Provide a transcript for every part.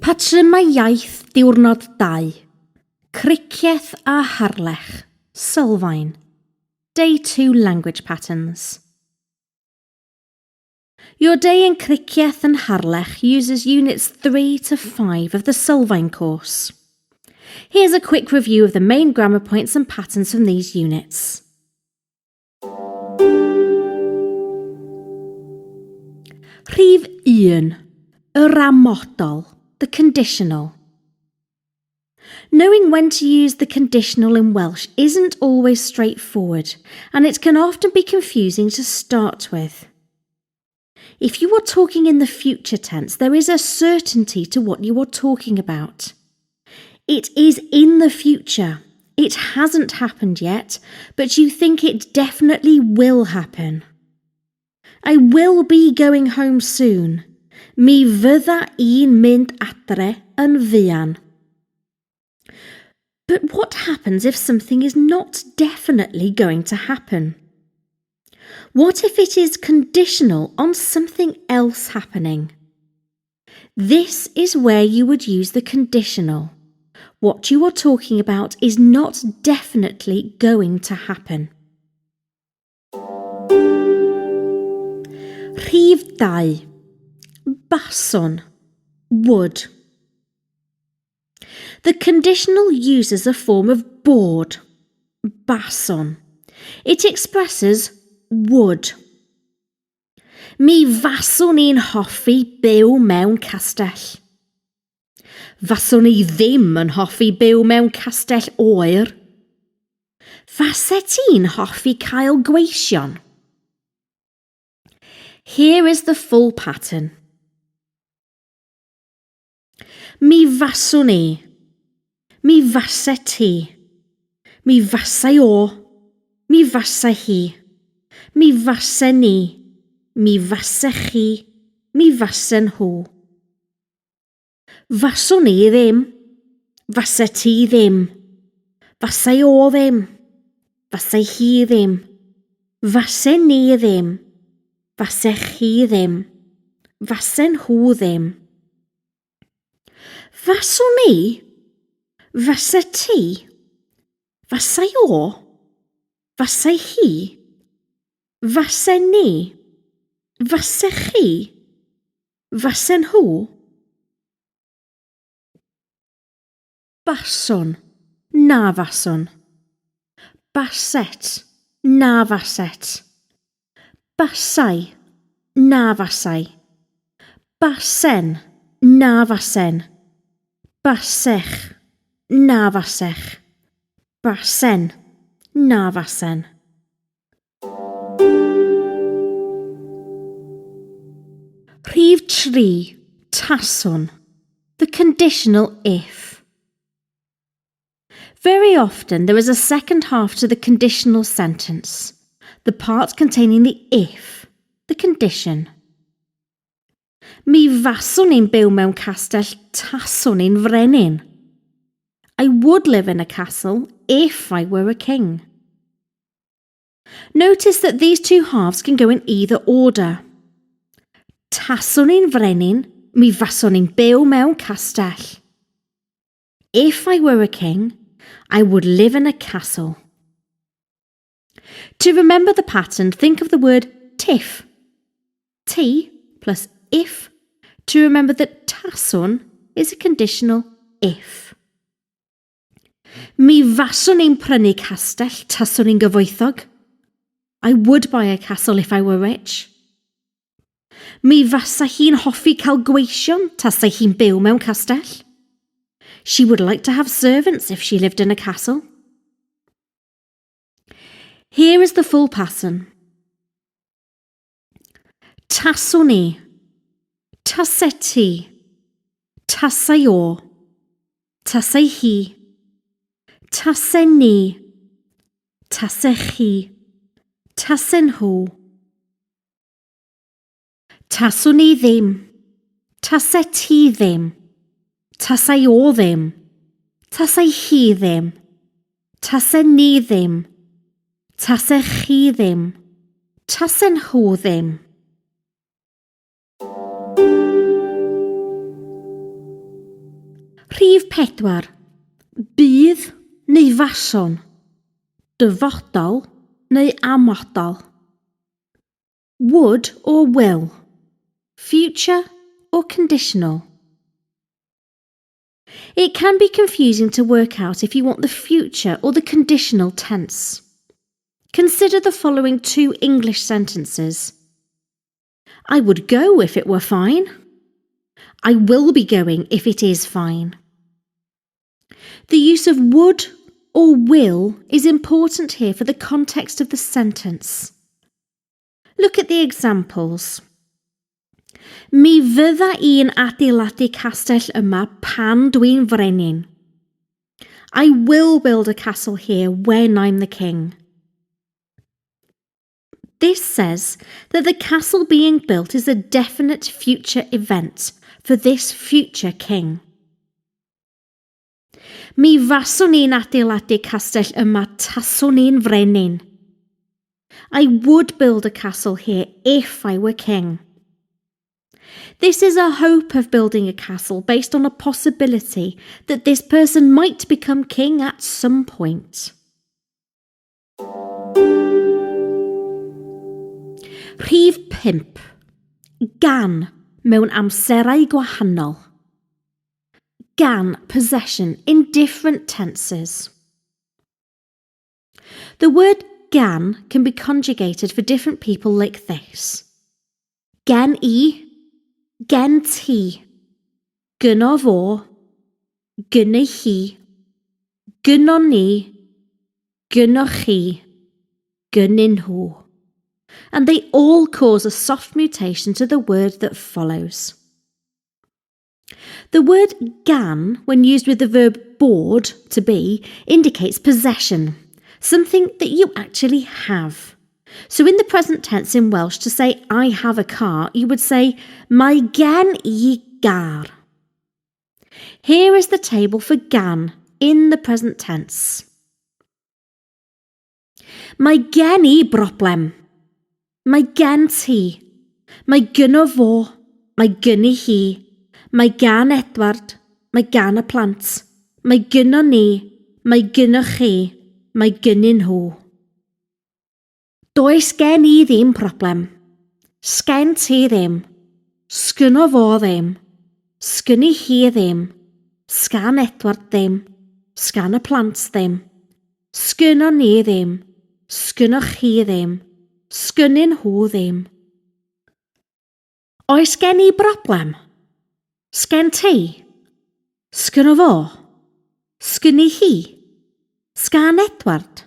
Patrymau iaith diwrnod 2. Cricieth a Harlech. Sylfaen. Day 2 language patterns. Your day in Cricieth and Harlech uses units 3 to 5 of the Sylfaen course. Here's a quick review of the main grammar points and patterns from these units. Rhif 1. Yr amodol, the conditional. Knowing when to use the conditional in Welsh isn't always straightforward, and it can often be confusing to start with. If you are talking in the future tense, there is a certainty to what you are talking about. It is in the future. It hasn't happened yet, but you think it definitely will happen. I will be going home soon. Mi fydda i'n mynd adre yn fuan. But what happens if something is not definitely going to happen? What if it is conditional on something else happening? This is where you would use the conditional. What you are talking about is not definitely going to happen. Rhif 2. Baswn. Would. The conditional uses a form of bod. Baswn. It expresses would. Mi faswn i'n hoffi byw mewn castell. Faswn i ddim yn hoffi byw mewn castell oer. Fase ti'n hoffi cael gweision? Here is the full pattern. Mi faswn i. Mi fase ti. Mi fasai o. Mi fase hi. Mi fase ni. Mi fase chi. Mi fase nhw. Faswn i ddim. Fase ti ddim. Fasai o ddim. Fasai hi ddim. Fase ni ddim. Fase chi ddim. Fase nhw ddim. Faswn i? Fase ti? Fasai o? Fasai hi? Fase ni? Fase chi? Fasen nhw? Baswn. Na faswn. Baset. Na faset. Basai. Na fasai. Basen. Na fasen. Basech. Na fasech. Basen. Na fasen. Rhif 3, taswn. The conditional if. Very often there is a second half to the conditional sentence, the part containing the if, the condition. Mi faswn i'n byw mewn castell taswn i'n frenin. I would live in a castle if I were a king. Notice that these two halves can go in either order. Taswn i'n frenin, mi faswn i'n byw mewn castell. If I were a king, I would live in a castle. To remember the pattern, think of the word tiff. T plus if to remember that taswn is a conditional if. Mi faswn i'n prynu castell taswn i'n gyfoethog. I would buy a castle if I were rich. Mi fasa hi'n hoffi cael gweision tasai hi'n byw mewn castell. She would like to have servants if she lived in a castle. Here is the full pattern. Taswn i. Taset ti. Tasai o. Tasai hi. Tasen ni. Tasech chi. Tasen nhw. Taswn i ddim. Taset ti ddim. Tasai o ddim. Tasai hi ddim. Tasen ni ddim. Tasech chi ddim. Tasen nhw ddim. Rhif 4. Bydd neu faswn. Dyfodol neu amodol. Would or will. Future or conditional. It can be confusing to work out if you want the future or the conditional tense. Consider the following two English sentences. I would go if it were fine. I will be going if it is fine. The use of would or will is important here for the context of the sentence. Look at the examples. Mi fydda i'n adeiladu castell yma pan dwi'n frenin. I will build a castle here when I'm the king. This says that the castle being built is a definite future event for this future king. Mi faswn i'n adeiladu castell yma taswn i'n frenin. I would build a castle here if I were king. This is a hope of building a castle based on a possibility that this person might become king at some point. Rhif 5. Gan mewn amserau gwahanol. Gan possession in different tenses. The word gan can be conjugated for different people like this. Gen i, gen ti, gynno fo, gynni hi, gynnon ni, gynnoch chi, gynnyn nhw. And they all cause a soft mutation to the word that follows. The word gan, when used with the verb bod, to be, indicates possession, something that you actually have. So in the present tense in Welsh, to say I have a car, you would say Mae gen i gar. Here is the table for gan in the present tense. Mae gen i broblem. Mae gen ti. Mae gynno fo. Mae gynni hi. Mae gan Edward. Mae gan y plant. Mae gynno ni. Mae gynnoch chi. Mae gynnyn nhw. Does gen i ddim problem. Sgen ti ddim. Sgynno fo ddim. Sgynni hi ddim. Sgan Edward ddim. Sgan y plant ddim. Sgynnon ni ddim. Sgynnoch chi ddim. Sgynnyn nhw ddim. Oes gen i broblem? Sgen ti? Sgynno fo? Sgynni hi? Sgan Edward?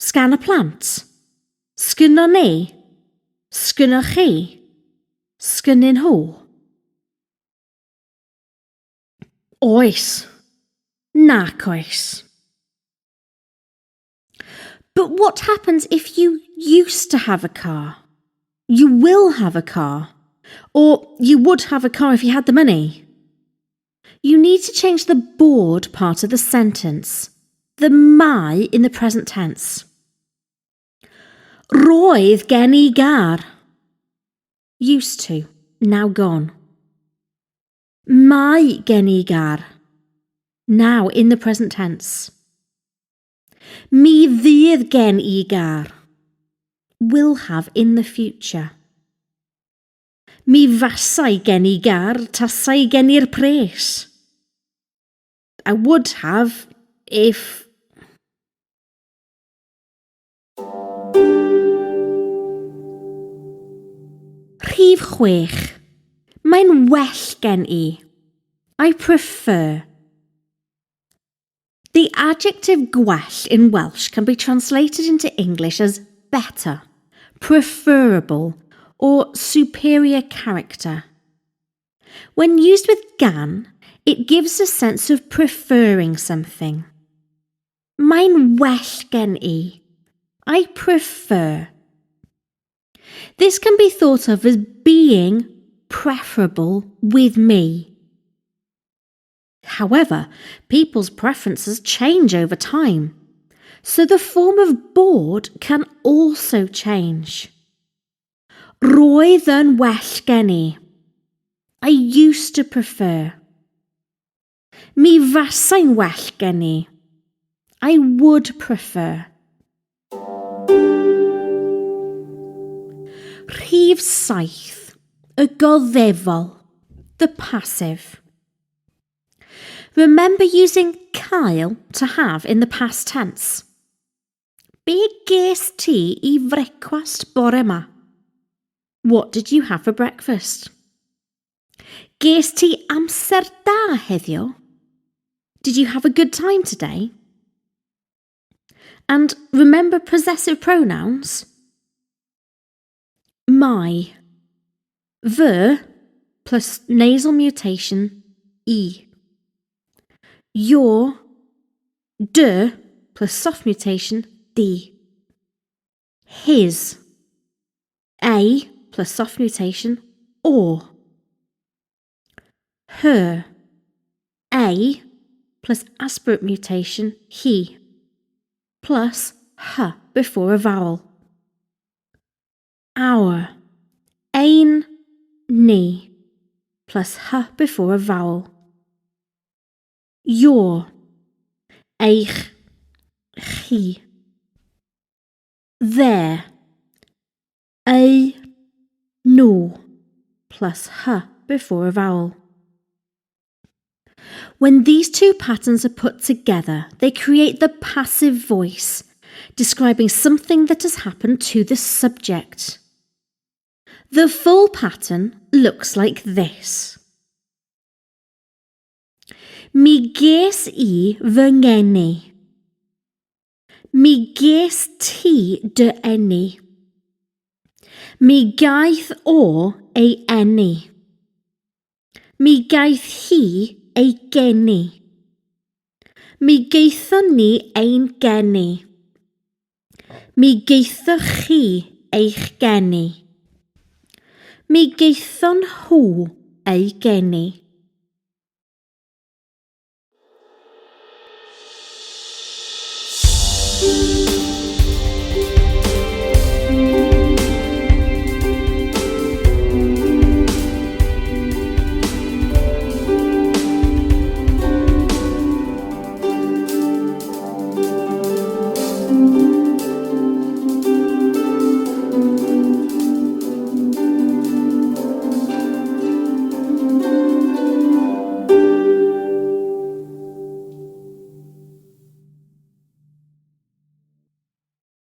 Sgan y plant? Sgynnon ni? Sgynnoch chi? Sgynnyn nhw? Oes. Nac oes. But what happens if you used to have a car? You will have a car. Or you would have a car if you had the money. You need to change the bod part of the sentence, the mae in the present tense. Roedd gen i gar. Used to, now gone. Mae gen i gar. Now in the present tense. Mi fydd gen i gar. Will have in the future. Mi fasai gen i gar tasai gen i'r pres. I would have if... Rhif 6. Mae'n well gen i. I prefer. The adjective gwell in Welsh can be translated into English as better, preferable, or superior character. When used with gan, It gives a sense of preferring something. Mae'n well gen i. I prefer. This can be thought of as being preferable with me. However, people's preferences change over time, so the form of bod can also change. Roedd yn well gen i. I used to prefer. Mi fasai'n well gen i. I would prefer. Rhif 7. Y goddefol. The passive. Remember using cael to have in the past tense. Be ges ti i frecwast bore ma? What did you have for breakfast? Ges ti amser da heddiw? Did you have a good time today? And remember possessive pronouns? My. Fy plus nasal mutation e. Your. Dy plus soft mutation d. His. A plus soft mutation or. Her. A plus aspirate mutation he plus h before a vowel. Our. Ein, ni plus h before a vowel. Your. Eich, chi. Their. Eu, nhw plus h before a vowel. When these two patterns are put together, they create the passive voice, describing something that has happened to the subject. The full pattern looks like this. Mi ges i fy ngeni. Mi ges ti dy eni. Mi gaeth o ei eni. Mi gaeth hi ei geni. Mi gaethon ni ein geni. Mi gaethoch chi eich geni. Mi gaethon nhw eu geni.